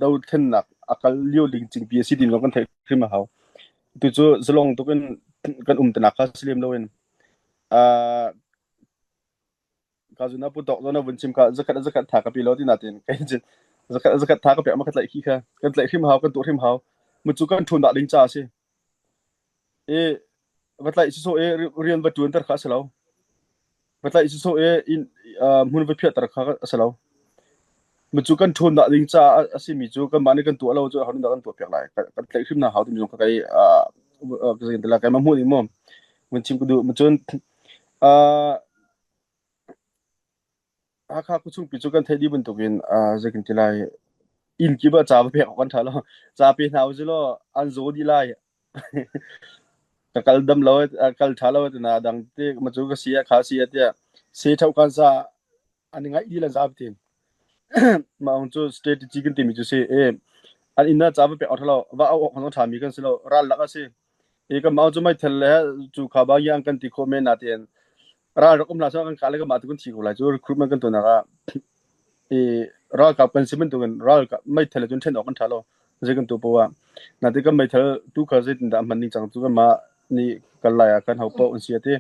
D: dothlennak a kal lio ling cingpi a si din kan theih hrim a hau. Tu cu zalong tuk in kan um tanak kha si lem loin uh, ka zun pu tok zon vun chim kha zakhat zakhat tha ka pi lo ti na tin kai chin zakhat zakhat tha ka pe ma ka tlai khi kha kan tlai hrim hau kan tu hrim hau mu chu kan thun da ding cha si e va tlai si so e rian va tuan ter kha se lo va tlai si so e in hmun va phiat ter kha se lo mu chu kan thun da ding cha a si mi chu kan ma ni kan tu lo chu hau da kan tu piak lai kan tlai hrim na hau ti mi zong kha kai a ka zin te la kai ma mu ni mo mun chim ku du mu chun a. Hakha khuachungpi cu kan theih dih bantukin zei kan ti lai inn kip ah ca va pek awk an ṭha lo. Ca pe hna usih law an zaw dih lai. Ka kal dam lo kal ṭha lo tina dang te ma cu ka si ah kha si ah tiah se ṭho kan sa an i ngaih dih lan zapi tin. Mah ong cu strategy kan timi cu si e an inn ah ca va pek awk ṭha lo va au awk zong ṭhami kan si lo ral lak a si. I kan mau cu meithal le cu kha ba yang kan ti khawh men natein ral rak um hna seh kan kah le kan mah tu kan thi ko lai cu recruitment kan tuahnak ah i ralkap kan si bantukin ralkap meithal le cun ṭhen awk kan ṭha lo zei kan tu poah nate kan meithal tu kha zeitindah hman ning cang cu kanmah nih kan lai ah kan ho paoh an si ati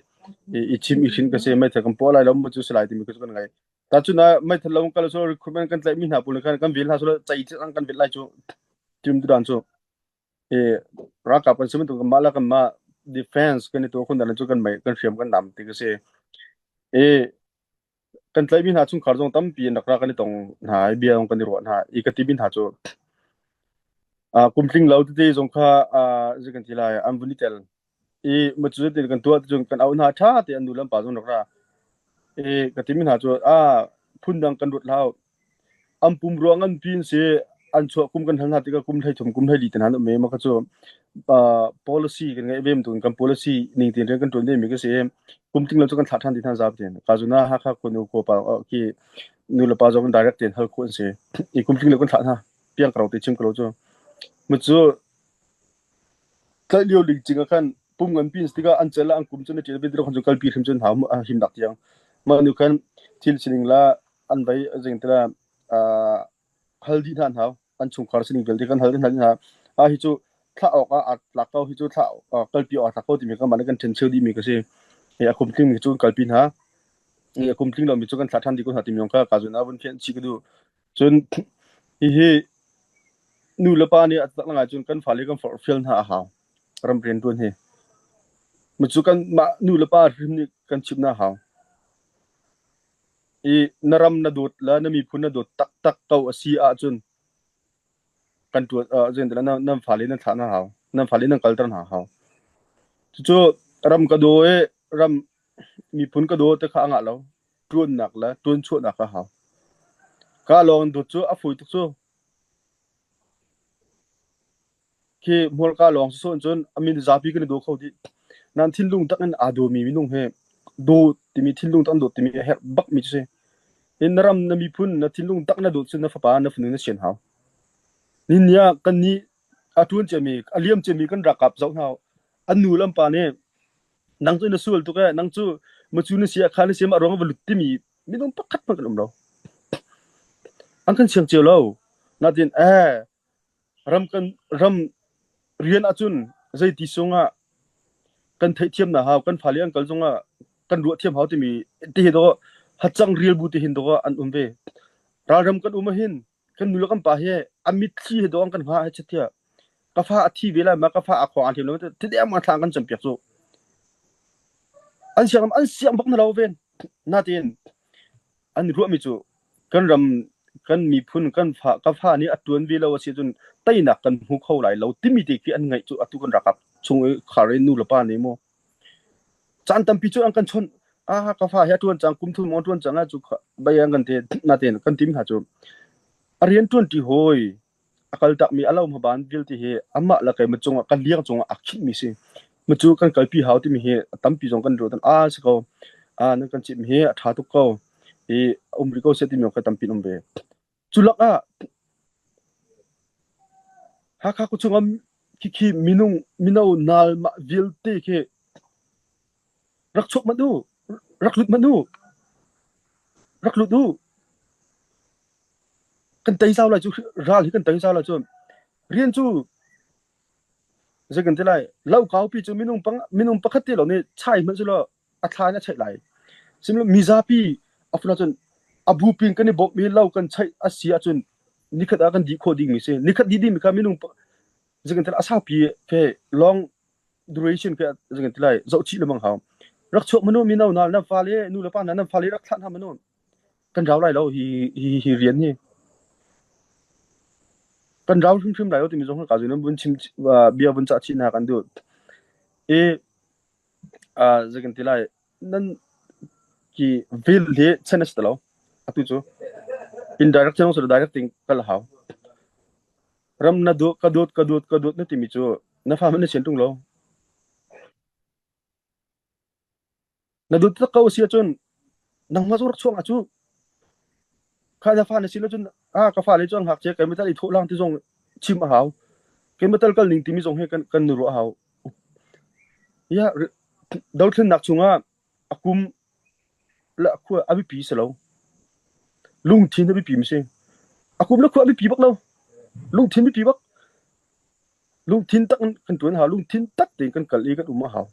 D: i chim i hrin ka si meithal kan puah lai lo mu cu si lai timi cu kan ngai ta cun ah meithal lo kal so recruitment kan tlaih mi hna pawl khan kan vil hna so cai kan vil lai cu tim tu dan cu I ralkap kan si bantuk mah le kanmah defense kan i tuah khun dan cu kan mei kan hriam kan nam ti ka si. I kan tlaihmi hna chungkhar zong tampi in rak ra kan i tong hna i bia zong kan i ruah hna i ka timi hna cu kum tling lo tete zong kha zei kan ti lai an vun i tel i macu tin kan tuah cun kan auh hna ṭha te an nu le an pa zong rak ra i ka timi hna cu a phundang kan ruat hlau An pumrua nganpi an si. An chuah kum kan hal hna tikah kum 13 kum 14 te hna an um i mah kha cu policy kan ngeih ve bantukin kan policy ning tein rian kan ṭuan ve mi ka si i kum tling lo cu kan thlah ṭhan ti hna zapi tein. Ka zun ah Hakha khua nu khua pa khi nu le pa zong direct tein hal khawh an si. I kum tling lo kan thlah hna. Piang ka ro te chim ka lo cu. Mu cu tlaih lio lingcing ah khan pum nganpi an si tikah an cel ah an kum cu na ṭial ve ti lo khan cu kalpi hrim cun hau him dak tiang. Mah nu khan thil sining la an vei zing tila hal dih hna an hau an chungkhar sining vialte kan hal hna hna ah hi cu thlah awk ah aa tlak ko hi cu thlah kalpi awk aa tlak ko timi kan mah kan ṭhen cheu dih mi ka si i a kum tling mi cu kan kalpi hna i a kum tling lo mi cu kan thlah ṭhan dih ko hna timi zong kha ka zun ah vun fian chih ka duh cun hihi nu le pa nih a tak ngai cun kan fale kan forhfial hna a hau ram rian ṭuan hi mu cu kan mah nu le pa hrim nih kan chimh hna hau I na ram na dawt le na miphun na dawt taktak ko a si ahcun kan ṭuan uh, zeitilah nan, nan fale nan thlah hna hau. Nan fale nan kalter hna hau. Cucu ram ka daw i ram miphun ka daw te kha a ngah lo. Ṭuannak le ṭuanchuahnak a hau. Ka lawng dawt cu a fawi tuk cu. Khi hmurka lawng sawsawh in cun a min zapi kan i daw kho dih. Nain thinlung tak in aa dawmi minung hi daw timi thinlung tak an dawt timi a herh bakmi cu si. Hi na ram na miphun na thinlung tak na dawt cun na fapa na fanu na sian hau. Nihin ah kan nih a ṭuan ciami a liam ciami kan ralkap zoh hna an nu le an pa nih nang cu na sual tuk ee nang cu macu na si ah kha na si mah ruang ah va lut timi minung pakhat hmanh kan um lo. An kan siang cio lo. Natin ee Ram kan ram rian ahcun zeiti sungah kan theihthiamnak hau, kan fale an kal zongah kan ruahthiam hau timi ti hi dawh hacang rial bu ti hin dawh an um ve. Ralram kan um ahhin kan nu le kan pa hi a mitthli he dawh an kan hngah he chiat ka fa a thi ve lai ma ka fa a khuang a hlim lo ti deng ma thla an kan campiak cu. An siang an siang bak na lo ven. Natin an ruahmi cu kan ram kan miphun kan fa ka fa nih a ṭuan ve lo a si cun teinak kan hmu kho lai lo timi te khi an ngaih cu atu kan ralkap chung i khar i nu le pa nih mu caan tampi cu an kan chawnh ah ka fa hi a ṭuan cang kum thum a ṭuan cang ah cu bai an kan te natein kan tim hna cu a rian ṭuan ṭi hawi A kaltakmi a lo hmaban vialte hi amah le keimah cungah kan liang cungah aa khinhmi si. Macu kan kalpi hau timi hi a tampi zong kan ruah ah si ko. Ah nan kan chimh hi a ṭha tuk ko. I um rih ko seh timi ka tampi um ve. Cu lakah Hakha khuachung ah khikhi minung mino nal mah vialte khi rak chuak hmanh u, rak lut hmanh u, rak lut u. Kan tei zau lai cu ral hi kan tei zau lai cu rian cu zei kan ti lai lo kaupi cu minung pang minung pakhat te lo nih chai hmanh selaw a thla in a cheih lai sihmanhsehlaw mizapi a fun ahcun a bupi in kan i bawmh i lo kan cheih a si ahcun nikhat ah kan dih khawh dingmi si nikhat dih dingmi kha minung zei kan ti lai a saupi fe long duration ke zei kan ti lai zoh chih lengmang hau rak chuak manu mino na nan fale nu le pa hna nan fale rak thlah hna manu Kan rau lai lo hi hi hi rian hi. Kan rau hrimhrim lai lo timi zong ka zun vun chim bia vun cah chih hna kan duh. I zei kan ti lai nan ki vil hi chan a si ti lo. Atu cu indirect zong si direct in kal a hau. Ram na dawt ka dawt ka dawt ka dawt na timi cu na fa hmanh na sian ṭung lo. Na dawt tak ko si ahcun nangmah cu rak chuak ah cu kha na fa na si lo cun ah ka fale cu an ngakchia keimah tal i thawh lang ti zong chim a hau. Keimah tal kal ning timi zong hi kan kan nu ruah a hau. Ya dothlennak chungah a kum le a khua a biapi si lo. Lungthin a biapi mi si. A kum le khua a biapi bak lo. Lungthin biapi bak. Lungthin tak in kan ṭuan hau. Lungthin tak tein kan kal i kan um a hau.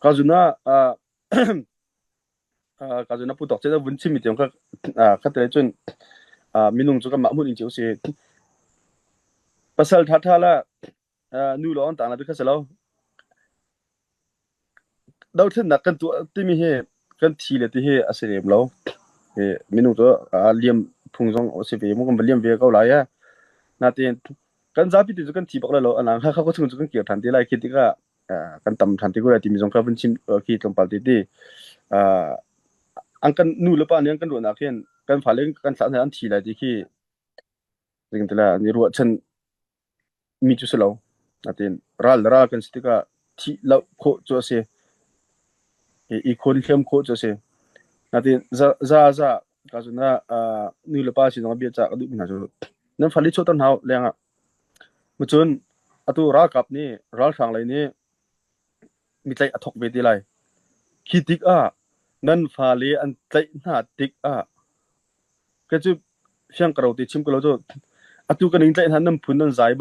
D: Ka zun ah uh, ka zun ah pu tok che vun chim mi tiang kha kha te cun minung cu kanmah hmun in cio si. Pasal ṭha ṭha la nu lawng tang la bi kha si lo. Dothlennak kan tuah timi hi kan thi le ti hi a si lem lo. Hi minung cu a liam phung zong a si ve mu kan va liam ve ko lai ee. Natein kan zapi te cu kan thi bak lai lo. Anang Hakha khua chung cu kan kir ṭhan te lai khi tikah kan tam ṭhan te ko lai timi zong kha vun chim khi tlawmpal te ti. An kan nu le pa nih an kan ruahnak hin kan fale kan thlah hna an thi lai ti khi zeitin an i ruahchan mi cu si lo. Natein ral le ral kan si tikah thih loh khawh cu a si. I khawn hliam khawh cu a si. Natein za za za ka zun ah nu le pa sin zong bia cah ka duhmi hna cu nan fale chuahter hna u lengah. Cun atu ralkap nih ralhrang lei nih mi tlaih a thawk ve te lai. Khi tikah nan fale an tlaih hna tikah Kei cu fiang ka ro ti chim ko lo cu atu kan in tlaih hna nan phun nan zai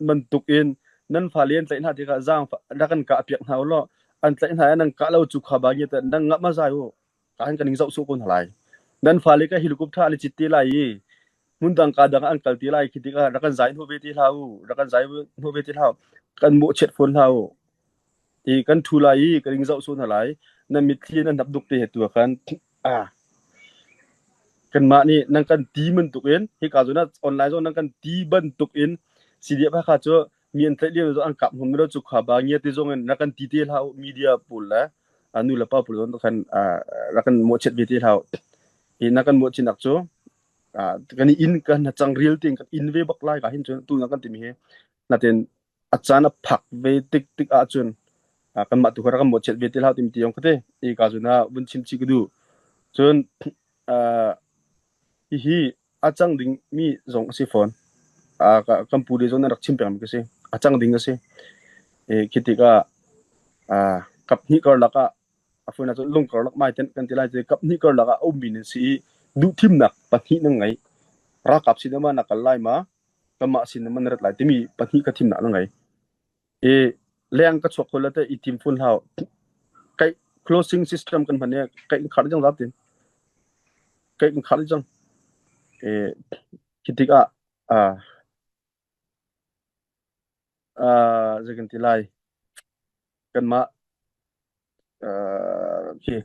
D: bantuk in nan fale an tlaih hna tikah zaang rak kan kah piak hna u law an tlaih hna i nan kah lo cu kha ba nge nan ngah ma zai u ka han kan in zoh suh ko hna lai nan fale ka helicopter an i cit te lai i hmundang ka dang ah an kal te lai khi tikah rak kan zai hnu ve ti hlah u rak kan zai hnu ve ti hlah u kan mawhchiat fawn hlah u i kan thu lai i kan in zoh suh hna lai nan mitthli nan hnap duk te he tu ah khan Ah, kanmah nih nan kan ti bantuk in hika zawn ah online zong nan kan ti bantuk in CDF Hakha cu mi an tlaih lio zong an kap hmam lo cu kha ba ngia ti zong in rak kan ti te hlah u media pawl le nu le pa pawl zong khan rak kan mawhchiat ve te hlah u. Hi na kan mawhchiatnak cu kan i inn kan cang real tein kan inn ve bak lai ka hin cun tu na kan timi hi natin a caan a phak ve tik tik ahcun kanmah tu kha rak kan mawhchiat ve te hlah timi ti zong ka ti. I ka zun ah vun chim chih ka duh. Cun hihi a cang ding mi zong a si fawn. Kan pu le zong nan rak chim peng mi ka si. A cang ding a si. Khi tikah kap hnih karlak ah a fawinak cun lung karlak mai ten kan ti lai ti kap hnih karlak ah a ummi nan si i duhthimnak pahnih nan ngei. Ralkap sin ah ma na kal lai ma kanmah sin in man rat lai timi pahnih ka thimnak na ngei. I leng ka chuak khol te i tim phun hlau. Kai closing system kan hman i kai in khar jang zap tin. Kai in khar jang. E khi tikah ah ah zei kan ti lai kanmah khi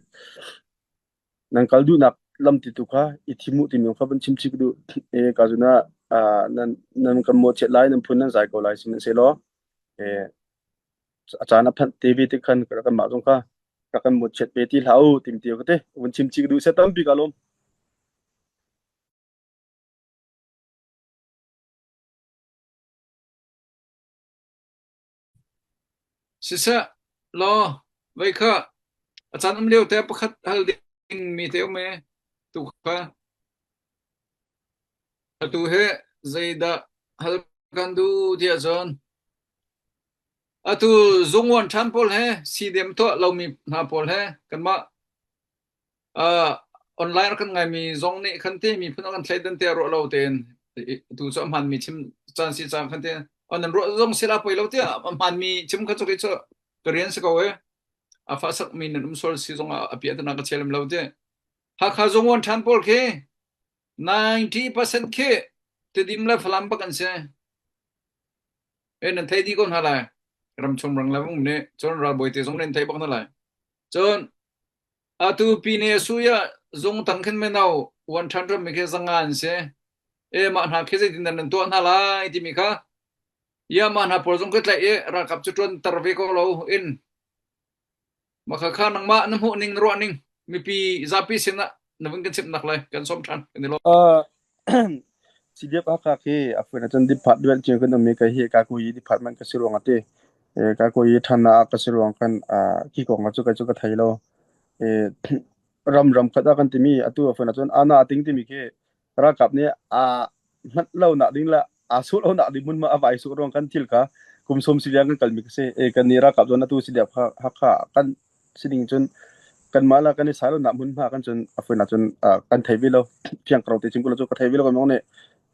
D: Nan kal duhnak lam ti tu kha i thim u timi kha van chim chih ka duh. E ka zun ah nan nan kan mawhchiat lai, nan phun nan zai ko lai sihmanhsehlaw e a caan a phanh te ve tik khan kanmah zong kha rak kan mawhchiat ve ti hlah u timi ti ka ti. Vun chim chih ka duh. Seh tampi ka lawm.
B: Siseh law vei kha a caan um lio te pakhat hal ding mi te um e tu kha atu hi zeidah hal kan duh tiah cun atu zungwan ṭhan pawl he CDM tuah lomi hna pawl he kanmah Uh, online kan ngaimi zong nih khan te miphun a kan thleidan te ruah lo tein tu cu a hmanmi chim caan si caan khan te on nan ruah zong sila poi lo tiah a hmanmi chim kha cu cu ka rian si ko e a fa sak mi nan um sol si zong a pia tana ka chelem lo te Hakha zong wan than pawl khi 90% khi Tedim le Falam bak an si e nan thei di ko hna lai ramchung rang le um ne cun ralbawi te zong nan thei bak hna lai cun Atu pine suya zung tang khin meno 100 mi khi zanga an si. E mah hna khi zeitin nan tuah hna lai timi kha ya mah hna pawl zong khi tlaih i ralkap cu ṭuan tar ve ko lo in. Mah kha kha nangmah na hmuh ning na ruah ning. Mipi zapi sinah na vun kan chimh nak lai kan sawm ṭhan kan i lawm.
D: Uh, CDF Hakha khi a fuin ahcun department cio kan um i kei hi Kakuyi department ka si ruang a ti. Eh, Kakuyi ṭhan ah ka si ruang kan ah khi kong ah cu kai cu ka thei lo. Eh, ram ram khat ah kan timi atu a fuin ahcun ana ting timi khi ralkap nih aa hmanh lo nak ding le aa suh lo nak ding hmun ma a vai suh ruang kan thil kha kum sawm si kan kalmi ka si. Eh, kan nih ralkap cun atu CDF Hakha kan sining cun kanmah la kan i sai lo nak hmunhma kan cun a fuin ahcun kan thei ve lo fiang karo te chim ko lo cu ka thei ve lo kan mong nih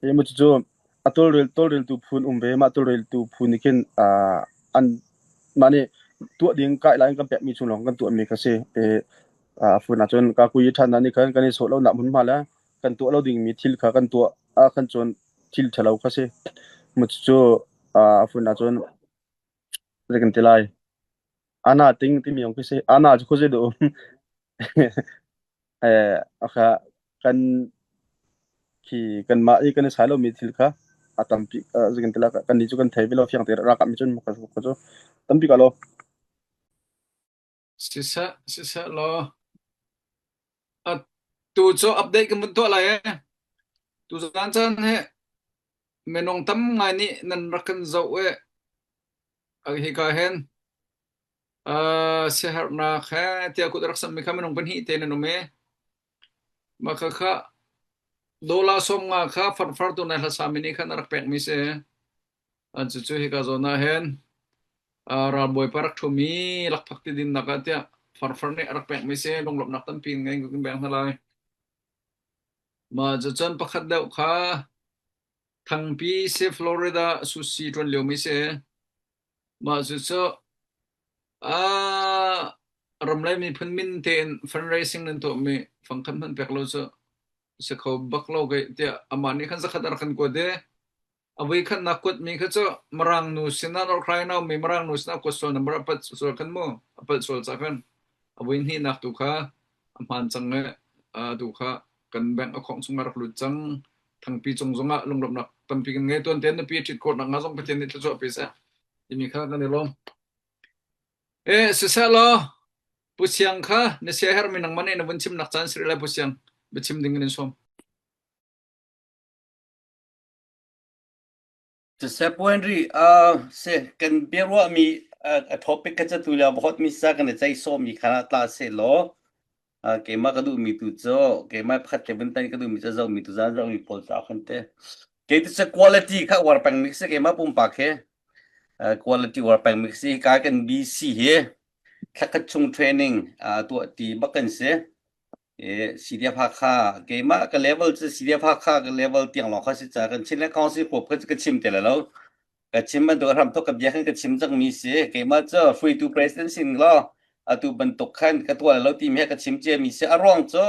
D: hi mu cu a tawlrel tawlreltu phun um ve mah tawlreltu phun nih khin an mah nih tuah ding kai lai kan pekmi chung lawng kan tuahmi kha si e a fuin ahcun ka kui ṭhan na nih khan kan i sawh lo nak hmunhma le kan tuah lo dingmi thil kha kan tuah ah khan cun thil ṭhalo kha si mu cu a fuin ahcun zei kan ti lai Ana ting timi zong khi si. Ana cu khuazei dah um? Eh, akha kan khi kanmah i kan i sai lomi thil kha a tampi uh, zeikan ti lai kan nih cu kan thei ve lo fiang te rakah mi cun ka ka cu tampi ka lo.
B: Siseh, siseh law atu cu update kan vun tuah lai ee. Tuzaan caan hi minung tam ngai nih nan rak kan zoh i Hika hin siaherhnak he tiah kut a rak samhmi kha minung pahnih te nan um i mah khakha dollar 50 kha farfar tu nai hlasami nih khan a rak pekmi si. An cucu hika zawn ah hin ralbawipa rak ṭhumi lakphak ti dinnak ah tiah farfar nih a rak pekmi si. Lunglawmhnak tampi ngei kan beng hna lai. Mah cucun pakhat deuh kha Thangpi si Florida sushi ṭuan liomi si. Mah cucu ramlei miphun min tein fundraising nan tuahmi fangkhat hmanh pek lo cu si kho bak lo kei tiah amah nih khan zakhat a rak kan kuat i a voikhatnak kuatmi kha cu Mirang nu sinah North Carolina ummi Mirang nu sinah kuat sual number a palh sual khan mu a palh sual ca khan a voi hnihnak tu kha a hmaan cang i tu kha kan bank a khong chungah rak lut cang. Thangpi cung zongah lunglawmhnak tampi kan ngei. Tuan tein nupi ṭhit khawh nakhnga zong Pathian nih thluachuah pe seh timi kha kan i lawm. Eh, siseh law, Pu Siang kha na siaherhmi nangmah nih na vun chimnak caan si rih lai Pu Siang. Biachim ding in in sawm.
E: Siseh Pu Henry, uh, se kan biaruahmi uh, a topic ka cu tu lio hot mi sa kan i ceih sawmi kha tla se law uh, keimah ka duhmi tu cu keimah pakhat te vun tan ka duhmi cu zohmi tu zan zohmi pawl ca khan te kei tu cu quality kha uar peng mi si keimah pumpak he uh, quality uar peng mi si ka kan BC hi thlakhat chung training uh, tuah ti bak kan si E CDF Hakha keimah ka level cu CDF Hakha ka level tiang lawng kha si ca kan Chin le Council huap kha ka chim te le lo ka chim bantuk hram thok ka bia khan ka chim cang mi si keimah cu hruaitu president sin law atu bantuk khan ka tuah lo ti mi he ka chim cia mi si a ruang cu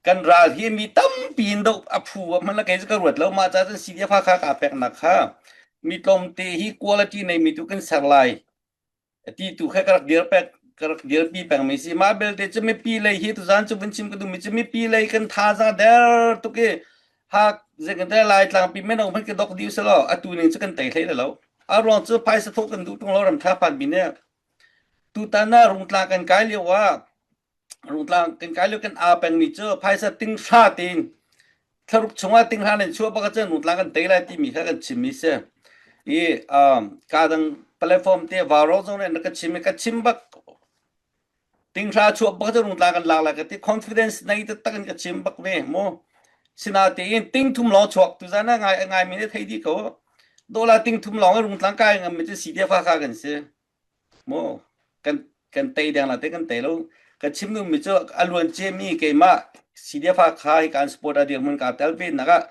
E: kan ral hi mi tampi in do a phu hman la kei cu ka ruat lo mah ca cun CDF Hakha ka pek nak kha mi tlawmte hi quality nei mi tu kan ser lai ti tu kha ka rak dir pek ka rak dirpi pengmi si mah belte cu mipi lei hi tuzan cu vun chim ka duhmi cu mipi lei kan thazaang der tuk i hak zeikante lai tlangpi meno hmanh ka dok dih selaw atu ning cu kan tei hlei lo a ruang cu phaisa thawh kan duh tung lo ram tha phan bi ne tutan ah rungtlang kan kai lio ah Rungtlang kan kai lio kan aa pengmi cu phaisa ting hra tein thlaruk chungah ting hra nan chuah bak ahcun rungtlang kan tei lai timi kha kan chimmi si. I um, ka dang platform te varo zong nih ka chim i ka chim bak ting hra chuah bak cu rungtlang kan lak lai ka ti confidence nei taktak in ka chim bak ve mu sinatein ting thum lawng chuak tu zan ah ngai ngai mi nih thei dih ko dola ting thum lawng i rungtlang kai ngam mi cu CDF kha kan si Maw kan kan tei deng la te kan tei lo ka chim duhmi cu a luan ciami keimah CDF kha hi kan support a dirhmun ka tel ve nak ah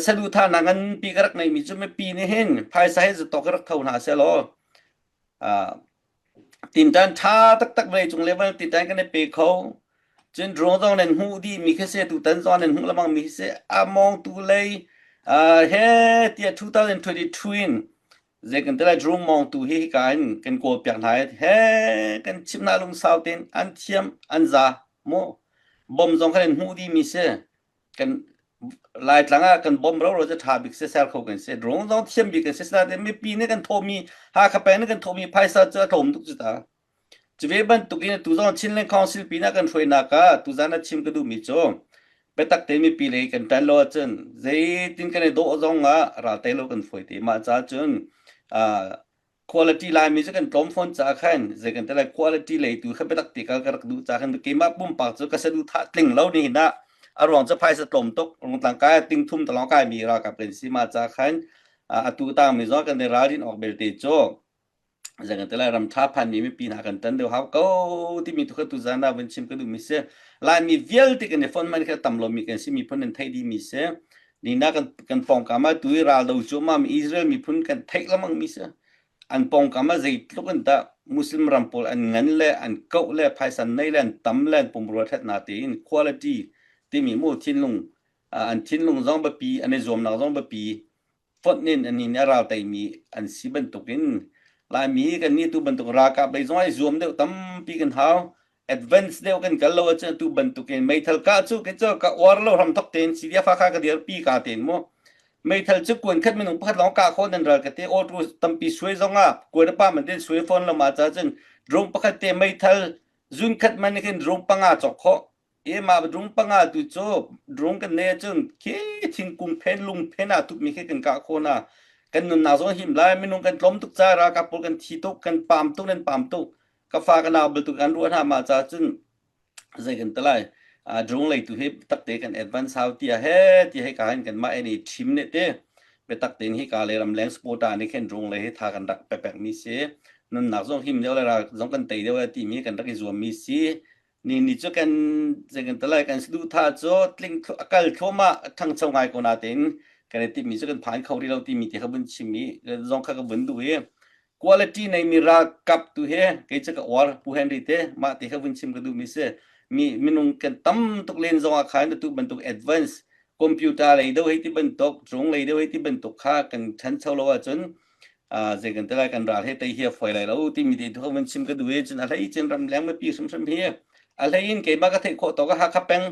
E: saduhthah nak nganpi ka rak neihmi cu mipi nih hin phaisa he zatok rak tho hna seh law tintan tha taktak vei cung level tintan kan i pe kho cun drone zong nan hmuh dih mi khi si tutan zong nan hmuh lamang mi khi si a mawng tu lei he tiah 2022 in Zei kan ti lai drone mawngtu hi hika in kan kawl piak hna i he kan chimh hna lungsau tein an thiam an za mu bom zong khan in hmuh dih mi si kan Laitlang ah kan bom roro cu ṭha bik si ser kho kan si drone zong thiam bik kan si sinain mipi nih kan thawhmi Hakha peng nih kan thawhmi phaisa cu a tlawm tuk cu ta. Cu ve bantukin atu zong Chinland Council pinah kan hruainak ah tuzan ah chim ka duhmi cu biatak tein mipi lei kan ṭan lo ahcun zeitin kan i dawh zong ah ral tei lo kan fawi te. Mah caah cun quality Laimi cu kan tlawm fawn caah khan zei kan ti lai quality lei tu kha biatak te kal ka rak duh caah khan keimah pumpak cu ka saduhthah tling lo nihin ah a ruang cu phaisa tlawm tuk rungtlang kai ting thum talawng kai mi ralkap kan si mah caah khan atu tangmi zong kan i ralrin awk belte cu zei kan ti lai ram ṭha phanmi mipi hna kan ṭan deuh hau ko timi tu kha tuzan ah vun chim ka duhmi si. Laimi vialte kan i fon man kha tam lomi kan si miphun an theih dihmi si. Nina kan kan pawngkam ah tu i ral do cuahmah mi Israel miphun kan theih lengmang mi si. An pawngkam ah zeitluk in dah Muslim ram pawl an ngan le an koh le phaisa nei le an tam le an pumrua ṭhat na tein quality timi mu thinlung an thinlung zong biapi an i zuamnak zong biapi fonh in an nih a ral teimi an si bantukin Laimi kan nih tu bantuk ralkap lei zong ai zuam deuh tampi kan hau. Advance deuh kan kal lo ahcun tu bantukin meithal kah cu ke cu ka uar lo hram thok tein CDF kha ka dirpi ka tein mu. Meithal cu kuan khat minung pakhat lawng kah khawh nan ral ka te auto tampi suai zong ah kuan pa man ten suai phone lo ma cha cun drone pakhat te meithal zun khat man khin drone panga chok khawh E mah drung panga tu cu drung kan nei ahcun khi thingkung phen lung phen ah tukmi khi kan kah khawh na. Kan nunnak zong him lai minung kan tlawm tuk ca ralkap pawl kan thi tuk kan pam tuk nan pam tuk ka fa ka nau bal tuk an ruah hna mah ca cun zei kan ti lai drung lei tu hi takte kan advance hau tia he ti hei ka hin kan mah ni thim ne te biatak tein hi ka le ramleng supporter nih khin drung lei hi tha kan rak pepek mi si nunnak zong him deuh le ral zong kan tei deuh le timi kan rak i zuam mi si Ni ni cu kan zei kan ti lai kan saduhthah cu tling a kal thluahmah a ṭhangcho ngai ko natein kan i timhmi cu kan phan kho rih lo timi ti kha vun chim i zong kha ka vun duh i quality neimi ralkap tu hi kei cu ka uar Pu Henry te mah ti kha vun chim ka duhmi si mi minung kan tam tuk len zong ah khan atu bantuk advance computer lei deuh hei ti bantuk drone lei deuh hei ti bantuk kha kan ṭhancho lo ahcun zei kan ti lai kan ral he tei hi a fawi lai lo timi te tu van chim ka duh i cun a hlei cun ramleng mipi hrimhrim hi a hlei in keimah ka theih khawh tawk ah Hakha peng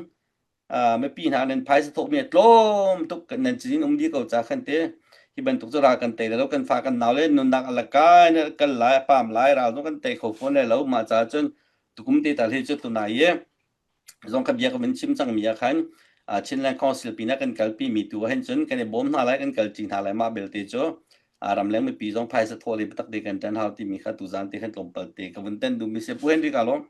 E: mipi hna nan phaisa thawhmi a tlawm tuk nan cin um di ko ca khan te hi bantuk cu ral kan tei lo kan fa kan nau le nunnak a lakai na kal lai a pam lai ral zong kan tei kho fawn lai lo mah ca cun tukum te tal hi cu tunai i Zong kha bia ka vun chim cangmi ah khan Chinland Council pinah kan kalpi mi tu ah hin cun kan i bawm hna lai kan kalṭi hna lai mah belte cu ramleng mipi zong phaisa thawh le biatak te kan ṭan hau timi kha tuzan te khan tlawmpal te ka vun ten duhmi si. Pu Henry ka lawm.